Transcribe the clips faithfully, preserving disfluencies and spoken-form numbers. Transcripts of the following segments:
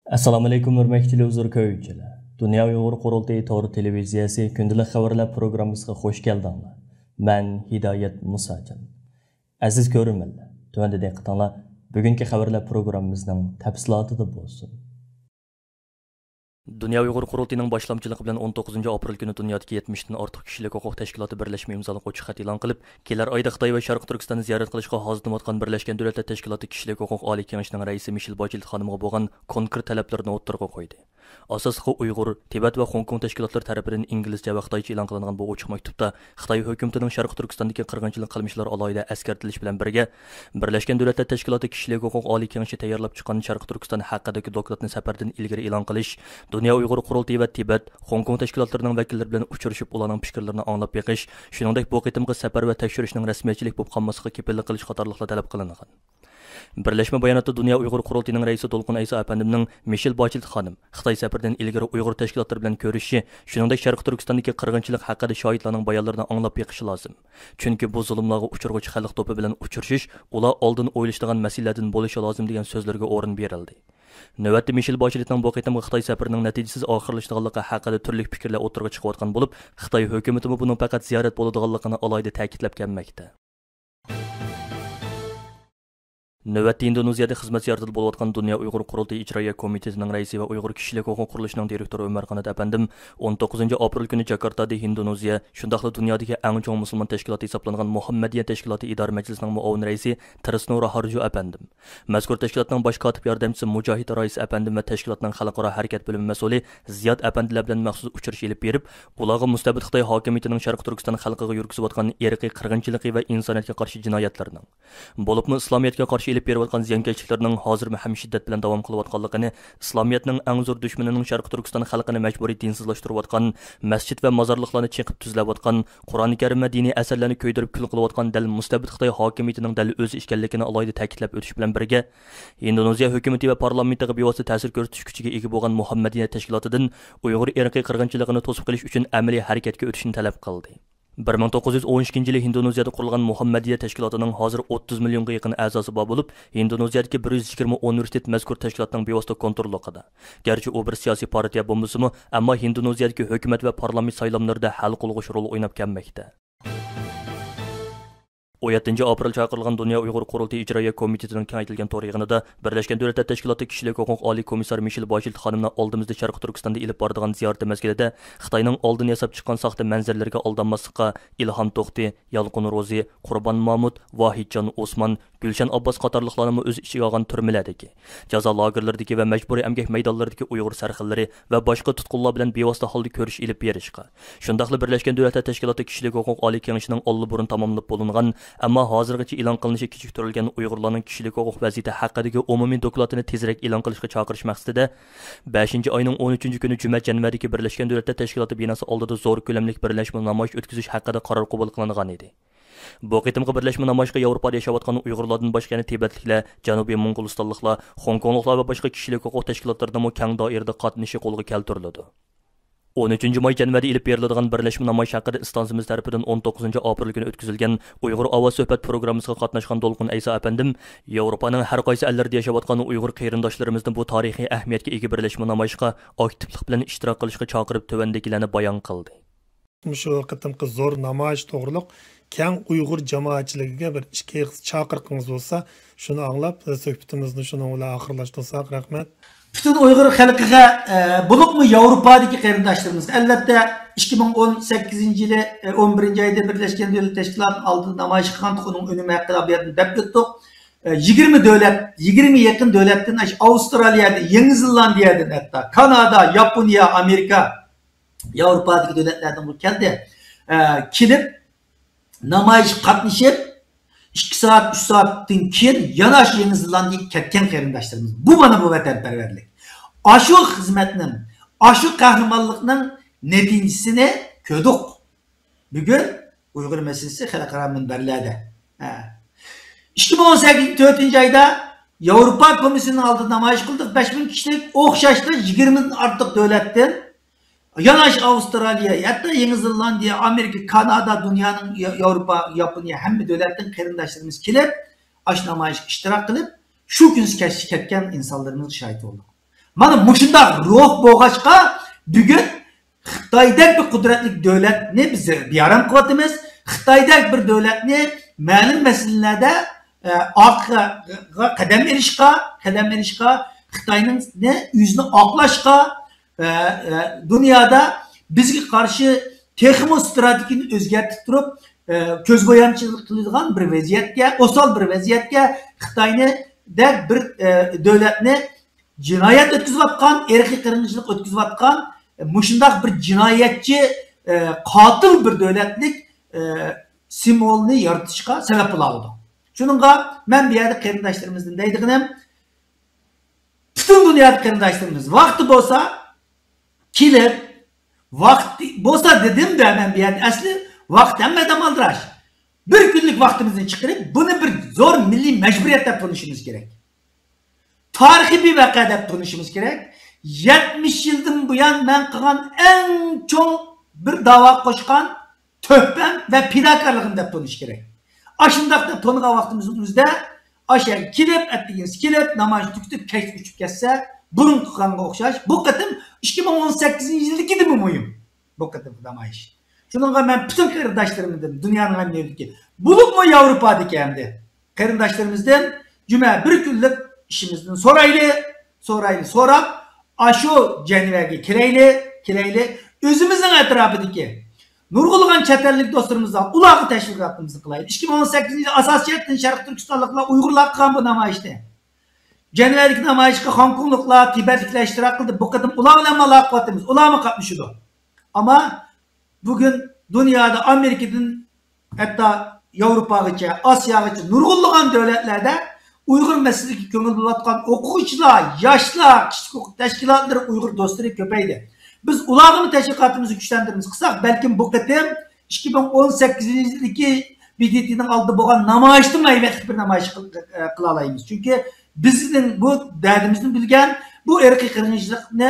ئەسسالامۇئەلەيكۇم، ھۆرمەتلىك تېلېۋىزور كۆرگۈچىلەر! دۇنيا ئۇيغۇر قۇرۇلتىيى تور تېلېۋىزىيەسى كۈندىلىك خەۋەرلەر پروگراممىسىغا خۇش كەلدىڭلار. مەن ھىدايەت مۇساجان. ئەزىز كۆرۈرمەنلەر، تۆۋەندە دىققىتىڭلار بۈگۈنكى خەۋەرلەر پروگراممىمىزنىڭ تەپسىلاتىدا بولسۇن. دۇنيا ئۇيغۇر قۇرۇلتىيىنىڭ باشلامچىلىقى بىلەن ئون توققۇزىنچى ئاپرېل كۈنى دۇنيادىكى يەتمىشتىن ئارتۇق كىشىلىك ھوقۇق تەشكىلاتى بىرلەشمە ئىمزالىق ئوچۇق خەت ئېلان قىلىپ، كېلەر ئايدا خىتاي ۋە شەرقىي تۈركىستاننى زىيارەت قىلىشقا ھازىرلىنىۋاتقان بىرلەشكەن دۆلەتلەر تەشكىلاتى كىشىلىك ھوقۇق ئالىي كېڭىشىنىڭ رەئىسى مىشېل باچېلېت خانىمغا بولغان كونكرېت تەلەپلىرىنى ئوتتۇرىغا قويدى. ئاساسلىقى ئۇيغۇر، تىبەت ۋە خوڭكوڭ تەشكىلاتلىرى تەرىپىدىن ئىنگلىزچە ۋە خىتايچە ئېلان قىلىنغان بۇ ئوچۇق مەكتۇپتا خىتاي ھۆكۈمىتىنىڭ شەرقىي تۈركىستاندىكى قىرغىنچىلىق قىلمىشلىرى ئالاھىدە ئەسكەرتىلىش بىلەن بىرگە، بىرلەشكەن دۆلەتلەر تەشكىلاتى كىشىلىك ھوقۇق ئالىي كېڭىشى تەييارلاپ چىققان شەرقىي تۈركىستان ھەققىدىكى دوكلاتنى سەپەردىن ئىلگىرى ئېلان قىلىش، دۇنيا ئۇيغۇر قۇرۇلتىيى ۋە تىبەت، خوڭكوڭ تەشكىلاتلىرىنىڭ ۋەكىللىرى بىلەن ئۇچرىشىپ، ئۇلارنىڭ پىكىرلىرىنى ئاڭلاپ بېقىش، شۇنىڭدەك بۇ قېتىمقى سەپەر ۋە تەكشۈرۈشنىڭ رەسمىيەتچىلىك بولۇپ قالماسلىقىغا كېپىللىك قىلىش قاتارلىقلار تەلەپ قىلىنغان. بىرلەشمە باياناتتا دۇنيا ئۇيغۇر قۇرۇلتىيىنىڭ رەئىسى دولقۇن ئەيسا ئەپەندىمنىڭ مىشېل باچېلېت خانىم خىتاي سەپىرىدىن ئىلگىرى ئۇيغۇر تەشكىلاتلىرى بىلەن كۆرۈشۈشى، شۇنىڭدەك شەرقىي تۈركىستاندىكى قىرغىنچىلىق ھەققىدە شاھىتلارنىڭ بايانلىرىنى ئاڭلاپ بېقىشى لازىم. چۈنكى بۇ زۇلۇملارغا ئۇچرىغۇچى خەلق توپى بىلەن ئۇچرىشىش ئۇلار ئالدىن ئويلىشىدىغان مەسىلىلەردىن بولۇشى لازىم دېگەن سۆزلەرگە ئورۇن بېرىلدى. نۆۋەتتە مىشېل باچېلېتنىڭ بۇ قېتىمقى خىتاي سەپىرىنىڭ نەتىجىسىز ئاخىرلىشىدىغانلىقى ھەققىدە تۈرلۈك پىكىرلەر ئوتتۇرىغا چىقىۋاتقان بولۇپ، خىتاي ھۆكۈمىتىمۇ بۇنىڭ پەقەت زىيارەت بولىدىغانلىقىنى ئالاھىدە تەكىتلەپ كەلمەكتە. نۆۋەتتە ھىندونېزىيەدە خىزمەت زىيارىتىدە بولۇۋاتقان دۇنيا ئۇيغۇر قۇرۇلتىيى ئىجرائىيە كومىتېتىنىڭ رەئىسى ۋە ئۇيغۇر كىشىلىك ھوقۇق قۇرۇلۇشىنىڭ دىرېكتورى ئۆمەر قانات ئەپەندىم ئون توققۇزىنچى ئاپرېل كۈنى جاكارتادا ھىندونېزىيە، شۇنداقلا دۇنيادىكى ئەڭ چوڭ مۇسۇلمان تەشكىلاتى ھېسابلانغان مۇھەممەدىيە تەشكىلاتى ئىدارە مەجلىسىنىڭ مۇئاۋىن رەئىسى تىرىسنو راھارجۇ ئەپەندىم، مەزكۇر تەشكىلاتنىڭ باش كاتىپ ياردەمچىسى مۇجاھىد رايىس ئەپەندىم ۋە تەشكىلاتنىڭ خەلقئارا ھەرىكەت بۆلۈمى مەسئۇلى زىياد ئەپەندىلەر بىلەن مەخسۇس ئۇچرىشىش ئېلىپ بېرىپ، ئۇلارغا مۇستەبىت خىتاي ھاكىمىيىتىنىڭ شەرقىي تۈركىستان خەلقىگە يۈرگۈزۈۋاتقان ئىرقىي قىرغىنچىلىقى ۋە ئىنسانىيەتكە قارشى جىنايەتلىرىنىڭ، بولۇپمۇ ئىسلامىيەتكە قارشى ئېلىپ بېرىۋاتقان زىيانكەشلىكلىرىنىڭ ھازىرمۇ ھەم شىددەت بىلەن داۋام قىلىۋاتقانلىقىنى، ئىسلامىيەتنىڭ ئەڭ زور دۈشمىنىنىڭ شەرقىي تۈركىستان خەلقىنى مەجبۇرىي دىنسىزلاشتۇرۇۋاتقان، مەسچىت ۋە مازارلىقلارنى چېقىپ تۈزلەۋاتقان، قۇرئانى كەرىم ۋە دىنىي ئەسەرلەرنى كۆيدۈرۈپ كۈل قىلىۋاتقان دەل مۇستەبىت خىتاي ھاكىمىيىتىنىڭ دەل ئۆزى ئىكەنلىكىنى ئالاھىدە تەكىتلەپ ئۆتۈش بىلەن بىرگە، ھىندونېزىيە ھۆكۈمىتى ۋە پارلامېنتىغا بىۋاسىتە تەسىر كۆرسىتىش كۈچىگە ئىگە بولغان مۇھەممەدىيە تەشكىلاتىدىن ئۇيغۇر ئىرقىي قىرغىنچىلىقىنى توسۇپ قېلىش ئۈچۈن ئەمەلىي ھەرىكەتكە ئۆتۈشنى تەلەپ قىلدى. بىر مىڭ توققۇز يۈز ئون ئىككىنچى يىلى ھىندونېزىيەدە قۇرۇلغان مۇھەممەدىيە تەشكىلاتىنىڭ ھازىر ئوتتۇز مىليونغا يېقىن ئەزاسى بار بولۇپ، ھىندونېزىيەدىكى بىر يۈز يىگىرمە ئۇنىۋېرسىتېت مەزكۇر تەشكىلاتنىڭ بىۋاسىتە كونتروللۇقىدا. گەرچە ئۇ بىر سىياسىي پارتىيە بولمىسىمۇ، ئەمما ھىندونېزىيەدىكى ھۆكۈمەت ۋە پارلامېنت سايلاملىرىدا ھەل قىلغۇچ رول ئويناپ كەلمەكتە. ئون يەتتىنچى ئاپرېل چاقىرىلغان دۇنيا ئۇيغۇر قۇرۇلتىيى ئىجرائىيە كومىتېتىنىڭ كېڭەيتىلگەن تور يىغىنىدا بىرلەشكەن دۆلەتلەر تەشكىلاتى كىشىلىك ھوقۇق ئالىي كومىسسارى مىشېل باچېلېت خانىمنىڭ ئالدىمىزدا شەرقىي تۈركىستاندا ئېلىپ بارىدىغان زىيارىتى مەزگىلىدە خىتاينىڭ ئالدىن ياساپ چىققان ساختا مەنزىرىلىرىگە ئالدانماسلىققا، ئىلھام توختى، يالقۇن روزى، قۇربان مامۇت، ۋاھىتجان ئوسمان، گۈلشەن ئابباس قاتارلىقلارنىمۇ ئۆز ئىچىگە ئالغان تۈرمىلەردىكى، جازا لاگېرلىرىدىكى ۋە مەجبۇرىي ئەمگەك مەيدانلىرىدىكى ئۇيغۇر سەرخىللىرى ۋە باشقا تۇتقۇنلار بىلەن بىۋاسىتە ھالدا كۆرۈش ئېلىپ بېرىشقا، شۇنداقلا بىرلەشكەن دۆلەتلەر تەشكىلاتى كىشىلىك ھوقۇق ئالىي كېڭىشىنىڭ ئاللىبۇرۇن تاماملىنىپ بولۇنغان، ئەمما ھازىرغىچە ئېلان قىلىنىشى كېچىكتۈرۈلگەن ئۇيغۇرلارنىڭ كىشىلىك ھوقۇق ۋەزىيىتى ھەققىدىكى ئومۇمىي دوكلاتىنى تېزرەك ئېلان قىلىشقا چاقىرىش مەقسىتىدە، بەشىنچى ئاينىڭ ئون ئۈچىنچى كۈنى جۈمە جەنۋەدىكى بىرلەشكەن دۆلەتلەر تەشكىلاتى بىناسى ئالدىدا زور كۆلەملىك بىرلەشمە نامايىش ئۆتكۈزۈش ھەققىدە قارار قوبۇل قىلىنغان ئىدى. بۇ قېتىمقى بىرلەشمە نامايىشقا ياۋروپادا ياشاۋاتقان ئۇيغۇرلاردىن باشقا يەنە تىبەتلىكلەر، جەنۇبىي موڭغۇلىستانلىقلار، خوڭكوڭلۇقلار ۋە باشقا كىشىلىك ھوقۇق تەشكىلاتلىرىنىڭمۇ كەڭ دائىرىدە قاتنىشىشى قولغا كەلتۈرۈلىدۇ. ئون ئۈچىنچى ماي جەنۋەدە ئېلىپ بېرىلىدىغان بىرلەشمە نامايىش ھەققىدە ئىستانسىمىز تەرىپىدىن ئون توققۇزىنچى ئاپرېل كۈنى ئۆتكۈزۈلگەن ئۇيغۇر ئاۋاز سۆھبەت پروگراممىسىغا قاتناشقان دولقۇن ئەيسا ئەپەندىم ياۋروپانىڭ ھەر قايسى ئەللىرىدە ياشاۋاتقان ئۇيغۇر قېرىنداشلىرىمىزنى بۇ تارىخىي ئەھمىيەتكە ئىگە بىرلەشمە نامايىشقا ئاكتىپلىق بىلەن ئىشتىراك قىلىشقا چاقىرىپ، تۆۋەندىكىلەرنى بايان قىلدى. مۇشۇ قېتىمقى زور نامايىش توغرۇلۇق كەڭ ئۇيغۇر جامائەتچىلىكىگە بىر ئىككى ئېغىز چاقىرىقىڭىز بولسا، شۇنى ئاڭلاپ، سۆھبىتىمىزنى شۇنىڭ بىلەن ئاخىرلاشتۇرساق. رەھمەت. پۈتۈن ئۇيغۇر خەلقىگە، ئە، بولۇپمۇ ياۋروپادىكى قېرىنداشلىرىمىزغا، ئەلۋەتتە، ئىككى مىڭ ئون سەككىزىنچى يىلى، ئە، ئون بىرىنچى ئايدا بىرلەشكەن دۆلەت تەشكىلاتىنىڭ ئالدىدا نامايىش قىلغانتۇق، ئۇنىڭ ئۈنۈمى ھەققىدە بۇ يەردىن دەپ ئۆتتۇق. ئە، يىگىرمە دۆلەت، يىگىرمە يېقىن دۆلەتتىن، ئاشۇ ئاۋسترالىيەدىن، يېڭى زېلاندىيەدىن، ھەتتا كانادا، ياپونىيە، ئامېرىكا، ياۋروپادىكى دۆلەتلەردىن بۇ كەلدى. ئە، كېلىپ، نامايىشقا قاتنىشىپ، ئىككى سائەت، ئۈچ سائەتتىن كېيىن يەنە ئاشۇ يېڭى زېلاندىيەگە كەتكەن قېرىنداشلىرىمىز. بۇ مانا بۇ ۋەتەنپەرۋەرلىك. ئاشۇ خىزمەتنىڭ، ئاشۇ قەھرىمانلىقنىڭ نەتىجىسىنى كۆردۇق. بۈگۈن ئۇيغۇر مەسىلىسى خەلقئارا مۇنبەرلەردە. ھە. ئىككى مىڭ ئون سەككىزىنچى تۆتىنچى ئايدا ياۋروپا كومىسسىيىسىنىڭ ئالدىدا نامايىش قىلدۇق. بەش مىڭ كىشىلىك، ئوخشاشلا يىگىرمىدىن ئارتۇق دۆلەتتىن، يەنە ئاشۇ ئاۋسترالىيە، ھەتتا يېڭى زېلاندىيە، ئامېرىكا، كانادا، دۇنيانىڭ، يا-، ياۋروپا، ياپونىيە، ھەممە دۆلەتتىن قېرىنداشلىرىمىز كېلىپ، ئاشۇ نامايىشقا ئىشتىراك قىلىپ، شۇ كۈنى كەچتە كەتكەن ئىنسانلىرىمىزغا شاھىت بولدۇق. مانا مۇشۇنداق روھ بولغاچقا، بۈگۈن خىتايدەك بىر قۇدرەتلىك دۆلەتنى بىز بىئارام قىلىۋاتىمىز. خىتايدەك بىر دۆلەتنى مەلۇم مەسىلىلەردە، ئە، ئارقىغا قەدەم ئېلىشقا، قەدەم ئېلىشقا، خىتاينىڭ ئۆزىنى ئاقلاشقا، ئە، ئە، دۇنيادا بىزگە قارشى تېخىمۇ ستراتېگىيەنى ئۆزگەرتىپ تۇرۇپ، ئە، كۆز بويامچىلىق قىلىدىغان بىر ۋەزىيەتكە، ئوسال بىر ۋەزىيەتكە خىتاينى دەك بىر، ئە، دۆلەتنى جىنايەت ئۆتكۈزۈۋاتقان، ئىرقىي قىرغىنچىلىق ئۆتكۈزۈۋاتقان، مۇشۇنداق بىر جىنايەتچى، ئە، قاتىل بىر دۆلەتلىك، ئە، سىمۋولنى يارىتىشقا سەۋەب بولالىدۇ. شۇنىڭغا مەن بۇ يەردە قېرىنداشلىرىمىزدىن دەيدىغىنىم، پۈتۈن دۇنيادىكى قېرىنداشلىرىمىز ۋاقتى بولسا كېلىپ، ۋاقتى بولسا دېدىم-دە مەن بۇ يەردە، ئەسلى ۋاقىت ھەممە ئادەم ئالدىراش. بىر كۈنلۈك ۋاقتىمىزنى چىقىرىپ، بۇنى بىر زور مىللىي مەجبۇرىيەت دەپ تونۇشىمىز كېرەك. تارىخىي بىر ۋەقە دەپ تونۇشىمىز كېرەك. يەتمىش يىلدىن بۇيان مەن قىلغان ئەڭ چوڭ بىر داۋا قوشقان تۆھپەم ۋە پىداكارلىقىم دەپ تونۇش كېرەك. ئاشۇنداق دەپ تونۇغان ۋاقتىمىزنىڭ ئۆزىدە ئاشۇ يەرگە كېلىپ، ئەتىگىنىسى كېلىپ، نامايىش تۈگىتىپ، كەچتە ئۇچۇپ كەتسە، بۇرۇنقى قىلغانغا ئوخشاش، بۇ قېتىم ئىككى مىڭ ئون سەككىزىنچى يىلدىكىدىنمۇ مۇھىم. بۇ قېتىمقى نامايىش. شۇنىڭغا مەن پۈتۈن قېرىنداشلىرىمدىن، دۇنيانىڭ ھەممە يېرىدىكى، بولۇپمۇ ياۋروپادىكى ھەمدە قېرىنداشلىرىمىزدىن جۈمە بىر كۈنلۈك ئىشىمىزدىن سورايلى، سورايلى، سوراپ، ئاشۇ جەنۋەگە كىرەيلى، كىرەيلى. ئۆزىمىزنىڭ ئەتراپىدىكى نۇرغۇنلىغان چەت ئەللىك دوستلىرىمىز بار، ئۇلارغا تەشۋىقاتىمىزنى قىلايلى. ئىككى مىڭ ئون سەككىزىنچى يىل ئاساسىي جەھەتتىن شەرقىي تۈركىستانلىقلار، ئۇيغۇرلار قىلغان بۇ نامايىشنى. جەنۋەدىكى نامايىشقا خوڭكوڭلۇقلار، تىبەتلىكلەر ئىشتىراك قىلدى. بۇ قېتىم ئۇلار بىلەن ئالاقە قىلىۋاتىمىز. ئۇلارمۇ قاتنىشىدۇ. ئەمما بۈگۈن دۇنيادا ئامېرىكىدىن ھەتتا ياۋروپاغىچە، ئاسىياغىچە نۇرغۇنلىغان دۆلەتلەردە ئۇيغۇر مەسىلىسىگە كۆڭۈل بۆلۈۋاتقان ئوقۇغۇچىلار، ياشلار، كىشىلىك ھوقۇق تەشكىلاتلىرى، ئۇيغۇر دوستلىرى كۆپەيدى. بىز ئۇلارغىمۇ تەشۋىقاتىمىزنى كۈچلەندۈرىمىز قىلساق، بەلكىم بۇ قېتىم ئىككى مىڭ ئون سەككىزىنچى يىلدىكى ب د ت نىڭ ئالدىدا بولغان نامايىشتىنمۇ ھەيۋەتلىك بىر نامايىش قىل-، قىلالايمىز. چۈنكى بىزنىڭ بۇ دەردىمىزنى بىلگەن، بۇ ئىرقىي قىرغىنچىلىقنى،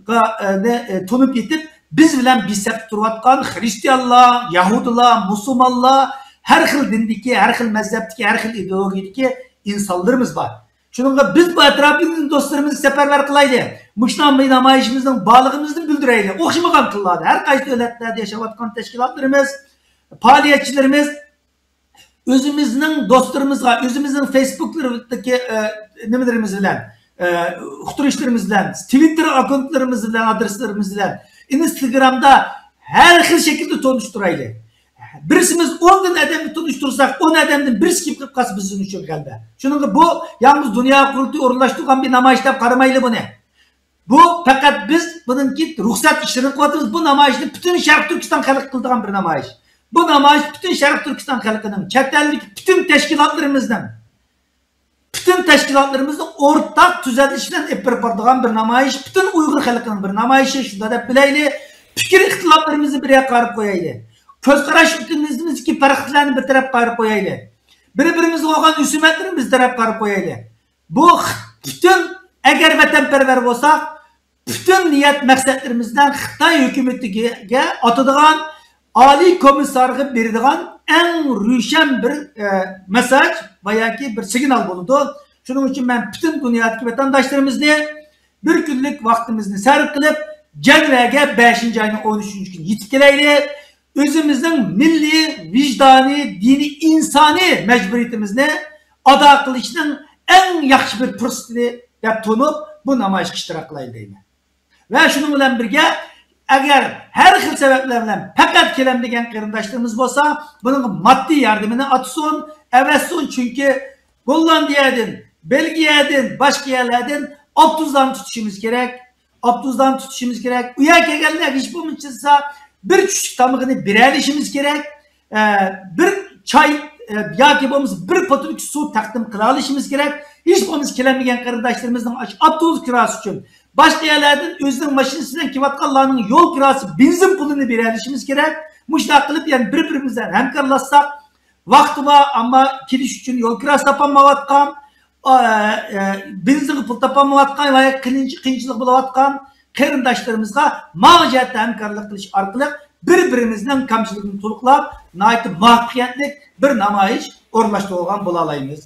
ئە، نى، ئە، تونۇپ يېتىپ، بىز بىلەن بىر سەپتە تۇرۇۋاتقان خرىستىيانلار، يەھۇدىيلار، مۇسۇلمانلار، ھەر خىل دىندىكى، ھەر خىل مەزھەپتىكى، ھەر خىل ئىدېئولوگىيەدىكى ئىنسانلىرىمىز بار. شۇنىڭغا بىز بۇ ئەتراپىمىزدىكى دوستلىرىمىزنى سەپەرۋەر قىلايلى. مۇشۇنداق نامايىشىمىزنىڭ بارلىقىمىزنى بىلدۈرەيلى. ئوخشىمىغان تىللاردا، ھەر قايسى دۆلەتلەردە ياشاۋاتقان تەشكىلاتلىرىمىز، پائالىيەتچىلىرىمىز ئۆزىمىزنىڭ دوستلىرىمىزغا، ئۆزىمىزنىڭ فېيسبۇكلىرىدىكى، ئە، نېمىلىرىمىز بىلەن، ئە، ئۇقتۇرۇشلىرىمىز بىلەن، تىۋىتتېر ئاككاونتلىرىمىز بىلەن، ئادرېسلىرىمىز بىلەن، ئىنستاگرامدا ھەر خىل شەكىلدە تونۇشتۇرايلى. بىرسىمىز ئوندىن ئادەمنى تونۇشتۇرساق، ئون ئادەمدىن بىرسى كېلىپ قالسا بىزدىن ئۈچۈن غەلىبە. شۇنىڭغا بۇ يالغۇز دۇنيا قۇرۇلتىيى ئورۇنلاشتۇرغان بىر نامايىش دەپ قارىمايلى بۇنى. بۇ پەقەت بىز بۇنىڭكى رۇخسەت ئىشلىرىنى قىلىۋاتىمىز. بۇ نامايىشنى پۈتۈن شەرقىي تۈركىستان خەلقى قىلىدىغان بىر نامايىش. بۇ نامايىش پۈتۈن شەرقىي تۈركىستان خەلقىنىڭ، چەت ئەلدىكى پۈتۈن تەشكىلاتلىرىمىزنىڭ، پۈتۈن تەشكىلاتلىرىمىزنىڭ ئورتاق تۈزەتلىشى بىلەن ئېلىپ بېرىپ بارىدىغان بىر نامايىش، پۈتۈن ئۇيغۇر خەلقىنىڭ بىر نامايىشى، شۇنداق دەپ بىلەيلى. پىكىر ئىختىلاپلىرىمىزنى بىر يەرگە قايرىپ قويايلى. كۆز قاراش ئىختىلاپىمىزدىكى پەرقلەرنى بىر تەرەپكە قايرىپ قويايلى. بىر-بىرىمىزگە بولغان ھۆسۈمەتلىرىمىزنى بىر تەرەپكە قايرىپ قويايلى. بۇ پۈتۈن، ئەگەر ۋەتەنپەرۋەر بولساق، پۈتۈن نىيەت مەقسەتلىرىمىز بىلەن خىتاي ھۆكۈمىتىگە ئاتىدىغان، ئالىي كومىسسارغا بېرىدىغان ئەڭ روشەن بىر، ئە، مېساج ۋە ياكى بىر سىگنال بولىدۇ. شۇنىڭ ئۈچۈن مەن پۈتۈن دۇنيادىكى ۋەتەنداشلىرىمىزنى بىر كۈنلۈك ۋاقتىمىزنى سەرپ قىلىپ، جەنۋەگە بەشىنچى ئاينىڭ ئون ئۈچىنچى كۈنى يېتىپ كېلەيلى. ئۆزىمىزنىڭ مىللىي، ۋىجدانىي، دىنىي، ئىنسانىي مەجبۇرىيىتىمىزنى ئادا قىلىشنىڭ ئەڭ ياخشى بىر پۇرسىتى دەپ تونۇپ، بۇ نامايىشقا ئىشتىراك قىلايلى دەيمەن. ۋە شۇنىڭ بىلەن بىرگە، ئەگەر ھەر خىل سەۋەبلەر بىلەن پەقەت كېلەلمىگەن قېرىنداشلىرىمىز بولسا، بۇنىڭغا ماددىي ياردىمىنى ئاتىسۇن، ئەۋەتسۇن. چۈنكى گوللاندىيەدىن، بېلگىيەدىن، باشقا يەرلەردىن ئاپتوبۇسلارنى تۇتۇشىمىز كېرەك. ئاپتوبۇسلارنى تۇتۇشىمىز كېرەك. ئۇ يەرگە كەلگەنلەر ھېچ بولمىسا بىر چۈشلۈك تامىقىنى بېرەلىشىمىز كېرەك. ئە، بىر چاي، ئە، ياكى بولمىسا بىر پوتۇلكا سۇ تەقدىم قىلالىشىمىز كېرەك. ھېچ بولمىسا كېلەلمىگەن قېرىنداشلىرىمىزنىڭ ئاشۇ ئاپتوبۇس كىراسى ئۈچۈن، باشقا يەرلەردىن ئۆزىنىڭ ماشىنىسى بىلەن كېلىۋاتقانلارنىڭ يول كىراسى، بېنزىن پۇلىنى بېرەلىشىمىز كېرەك. مۇشۇنداق قىلىپ، يەنە بىر-بىرىمىز بىلەن ھەمكارلاشساق، ۋاقتى بار، ئەمما كېلىش ئۈچۈن يول كىراسى تاپالمايۋاتقان، ئا، ئە، بېنزىنغا پۇل تاپالمايۋاتقان ۋە قىيىنچ-، قىيىنچىلىق بولۇۋاتقان قېرىنداشلىرىمىزغا ماڭا جەھەتتە ھەمكارلىق قىلىش ئارقىلىق بىر-بىرىمىزنىڭ كەمچىلىكىنى تولۇقلاپ، ناھايىتى مۇۋەپپەقىيەتلىك بىر نامايىش ئورۇنلاشتۇرۇۋالغان بولالايمىز.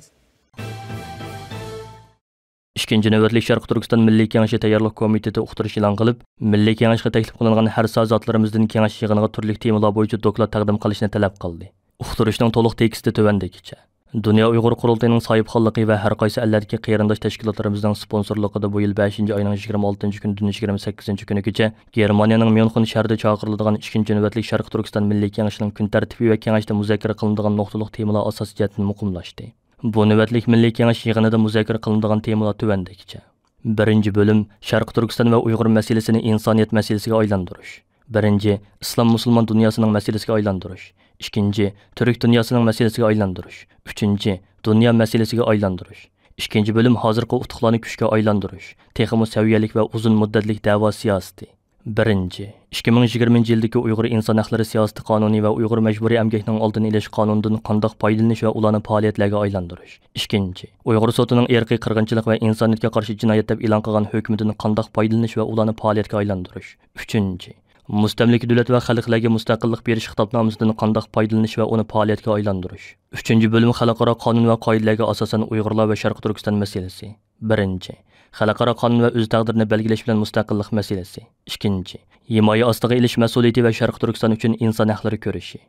ئىككىنچى نۆۋەتلىك شەرقىي تۈركىستان مىللىي كېڭىشى تەييارلىق كومىتېتى ئۇقتۇرۇش ئېلان قىلىپ، مىللىي كېڭەشكە تەكلىپ قىلىنغان ھەر ساھە زاتلىرىمىزدىن كېڭەش يىغىنىغا تۈرلۈك تېمىلار بويىچە دوكلات تەقدىم قىلىشنى تەلەپ قىلدى. ئۇقتۇرۇشنىڭ تولۇق تېكىستى تۆۋەندىكىچە. دۇنيا ئۇيغۇر قۇرۇلتىيىنىڭ ساھىبخانلىقى ۋە ھەر قايسى ئەللەردىكى قېرىنداش تەشكىلاتلىرىمىزنىڭ سپونسورلۇقىدا بۇ يىل بەشىنچى ئاينىڭ يىگىرمە ئالتىنچى كۈنىدىن يىگىرمە سەككىزىنچى كۈنىگىچە گېرمانىيەنىڭ ميۇنخېن شەھىرىدە چاقىرىلىدىغان ئىككىنچى نۆۋەتلىك شەرقىي تۈركىستان مىللىي كېڭىشىنىڭ كۈن تەرتىپى ۋە كېڭەشتە مۇزاكىرە قىلىنىدىغان نۇقتىلىق تېمىلار ئاساسىي جەھەتتىن مۇقىملاشتى. بۇ نۆۋەتلىك مىللىي كېڭەش يىغىنىدا مۇزاكىرە قىلىنىدىغان تېمىلار تۆۋەندىكىچە. بىرىنچى بۆلۈم، شەرقىي تۈركىستان ۋە ئۇيغۇر مەسىلىسىنى ئىنسانىيەت مەسىلىسىگە ئايلاندۇرۇش. بىرىنچى، ئىسلام مۇسۇلمان دۇنياسىنىڭ مەسىلىسىگە ئايلاندۇرۇش. ئىككىنچى، تۈرك دۇنياسىنىڭ مەسىلىسىگە ئايلاندۇرۇش. ئۈچىنچى، دۇنيا مەسىلىسىگە ئايلاندۇرۇش. ئىككىنچى بۆلۈم، ھازىرقى ئۇتۇقلارنى كۈچكە ئايلاندۇرۇش. تېخىمۇ سەۋىيەلىك ۋە ئۇزۇن مۇددەتلىك دەۋا سىياسىتى. بىرىنچى، ئىككى مىڭ يىگىرمىنچى يىلدىكى ئۇيغۇر ئىنسان ھەقلىرى سىياسىتى قانۇنى ۋە ئۇيغۇر مەجبۇرىي ئەمگەكنىڭ ئالدىنى ئېلىش قانۇنىدىن قانداق پايدىلىنىش ۋە ئۇلارنى پائالىيەتلەرگە ئايلاندۇرۇش. ئىككىنچى، ئۇيغۇر سوتىنىڭ ئىرقىي قىرغىنچىلىق ۋە ئىنسانىيەتكە قارشى جىنايەت دەپ ئېلان قىلغان ھۆكمىدىن قانداق پايدىلىنىش ۋە ئۇلارنى پائالىيەتكە ئايلاندۇرۇش. ئۈچىنچى، مۇستەملىكە دۆلەت ۋە خەلقلەرگە مۇستەقىللىق بېرىش خىتابنامىسىدىن قانداق پايدىلىنىش ۋە ئۇنى پائالىيەتكە ئايلاندۇرۇش. ئۈچىنچى بۆلۈم، خەلقئارا قانۇن ۋە قائىدىلەرگە ئاساسەن ئۇيغۇرلار ۋە شەرقىي تۈركىستان مەسىلىسى. بىرىنچى، خەلقئارا قانۇن ۋە ئۆز تەقدىرىنى بەلگىلەش بىلەن مۇستەقىللىق مەسىلىسى. ئىككىنچى، ھىمايە ئاستىغا ئېلىش مەسئۇلىيىتى ۋە شەرقىي تۈركىستان ئۈچۈن ئىنسان ھەقلىرى كۈرىشى.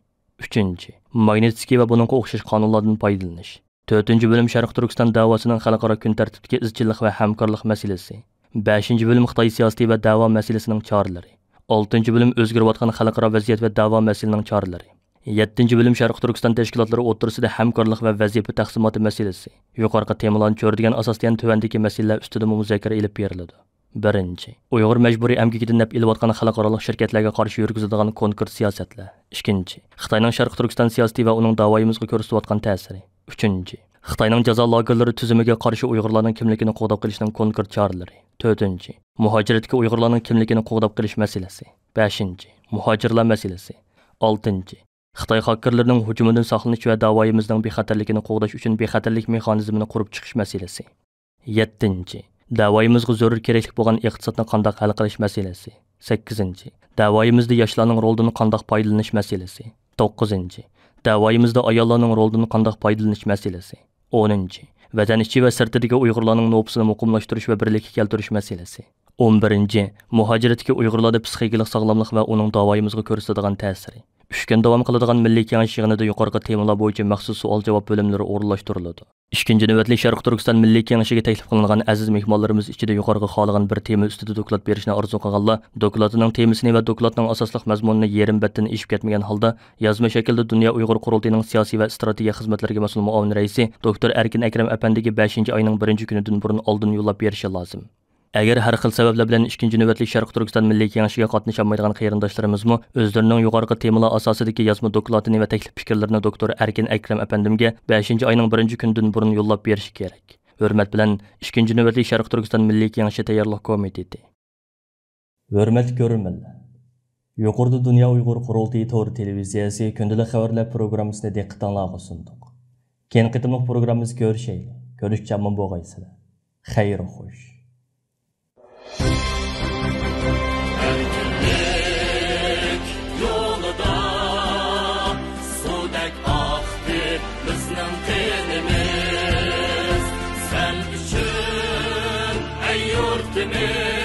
ئۈچىنچى، ماگنىتسكىي ۋە بۇنىڭغا ئوخشاش قانۇنلاردىن پايدىلىنىش. تۆتىنچى بۆلۈم، شەرقىي تۈركىستان دەۋاسىنىڭ خەلقئارا كۈن تەرتىپىدىكى ئىزچىللىق ۋە ھەمكارلىق مەسىلىسى. بەشىنچى بۆلۈم، خىتاي سىياسىتى ۋە دەۋا مەسىلىسىنىڭ چارىلىرى. ئالتىنچى بۆلۈم، ئۆزگىرىۋاتقان خەلقئارا ۋەزىيەت ۋە دەۋا مەسىلىنىڭ چارىلىرى. يەتتىنچى بۆلۈم، شەرقىي تۈركىستان تەشكىلاتلىرى ئوتتۇرىسىدا ھەمكارلىق ۋە ۋەزىپە تەقسىماتى مەسىلىسى. يۇقىرىقى تېمىلارنى چۆرىدىگەن ئاساستا يەنە تۆۋەندىكى مەسىلىلەر ئۈستىدىمۇ مۇزاكىرە ئېلىپ بېرىلىدۇ. بىرىنچى، ئۇيغۇر مەجبۇرىي ئەمگىكىدىن نەپ ئېلىۋاتقان خەلقئارالىق شىركەتلەرگە قارشى يۈرگۈزىدىغان كونكرېت سىياسەتلەر. ئىككىنچى، خىتاينىڭ شەرقىي تۈركىستان سىياسىتى ۋە ئۇنىڭ داۋايىمىزغا كۆرسىتىۋاتقان تەسىرى. ئۈچىنچى، خىتاينىڭ جازا لاگېرلىرى تۈزۈمىگە قارشى ئۇيغۇرلارنىڭ كىملىكىنى قوغداپ قېلىشنىڭ كونكرېت چارىلىرى. تۆتىنچى، مۇھاجىرەتتىكى ئۇيغۇرلارنىڭ كىملىكىنى قوغداپ قېلىش مەسىلىسى. بەشىنچى، مۇھاجىرلار مەسىلىسى. ئالتىنچى، خىتاي خاككېرلىرىنىڭ ھۇجۇمىدىن ساقلىنىش ۋە داۋايىمىزنىڭ بىخەتەرلىكىنى قوغداش ئۈچۈن بىخەتەرلىك مېخانىزمىنى قۇرۇپ چىقىش مەسىلىسى. يەتتىنچى، داۋايىمىزغا زۆرۈر كېرەكلىك بولغان ئىقتىسادنى قانداق ھەل قىلىش مەسىلىسى. سەككىزىنچى، داۋايىمىزدا ياشلارنىڭ رولىدىن قانداق پايدىلىنىش مەسىلىسى. توققۇزىنچى، داۋايىمىزدا ئاياللارنىڭ رولىدىن قانداق پايدىلىنىش مەسىلىسى. ئونىنچى، ۋەتەن ئىچى ۋە سىرتىدىكى ئۇيغۇرلارنىڭ نوپۇسىنى مۇقىملاشتۇرۇش ۋە بىرلىككە كەلتۈرۈش مەسىلىسى. ئون بىرىنچى، مۇھاجىرەتتىكى ئۇيغۇرلاردا پسىخىكىلىق ساغلاملىق ۋە ئۇنىڭ داۋايىمىزغا كۆرسىتىدىغان تەسىرى. ئۈچ كۈن داۋام قىلىدىغان مىللىي كېڭەش يىغىنىدا يۇقىرىقى تېمىلار بويىچە مەخسۇس سوئال-جاۋاب بۆلۈملىرى ئورۇنلاشتۇرۇلىدۇ. ئىككىنچى نۆۋەتلىك شەرقىي تۈركىستان مىللىي كېڭىشىگە تەكلىپ قىلىنغان ئەزىز مېھمانلىرىمىز ئىچىدە يۇقىرىقى خالىغان بىر تېما ئۈستىدە دوكلات بېرىشنى ئارزۇ قىلغانلار دوكلاتىنىڭ تېمىسىنى ۋە دوكلاتنىڭ ئاساسلىق مەزمۇنىنى يېرىم بەتتىن ئېشىپ كەتمىگەن ھالدا يازما شەكىلدە دۇنيا ئۇيغۇر قۇرۇلتىيىنىڭ سىياسىي ۋە ئىستراتېگىيە خىزمەتلىرىگە مەسئۇل مۇئاۋىن رەئىسى دوكتور ئەركىن ئەكرەم ئەپەندىگە بەشىنچى ئاينىڭ بىرىنچى كۈنىدىن بۇرۇن ئالدىن يوللاپ بېرىشى لازىم. ئەگەر ھەر خىل سەۋەبلەر بىلەن ئىككىنچى نۆۋەتلىك شەرقىي تۈركىستان مىللىي كېڭىشىگە قاتنىشالمايدىغان قېرىنداشلىرىمىزمۇ ئۆزلىرىنىڭ يۇقىرىقى تېمىلار ئاساسىدىكى يازما دوكلاتىنى ۋە تەكلىپ پىكىرلىرىنى دوكتور ئەركىن ئەكرەم ئەپەندىمگە بەشىنچى ئاينىڭ بىرىنچى كۈنىدىن بۇرۇن يوللاپ بېرىشى كېرەك. ھۆرمەت بىلەن، ئىككىنچى نۆۋەتلىك شەرقىي تۈركىستان مىللىي كېڭىشى تەييارلىق كومىتېتى. ھۆرمەتلىك كۆرۈرمەنلەر! يۇقىرىدا دۇنيا ئۇيغۇر قۇرۇلتىيى تور تېلېۋىزىيەسى كۈندىلىك خەۋەرلەر پروگراممىسىنى دىققىتىڭلارغا سۇندۇق. كېيىنكى قېتىملىق پروگراممىمىزدا كۆرۈشەيلى. كۆرۈشكىچە ئامان بولغايسىلەر. خەير خوش. ئەركىنلىك يولىدا سۇدەك ئاقتى بىزنىڭ قېنىمىز. سەن ئۈچۈن، ئەي يۇرتىمىز.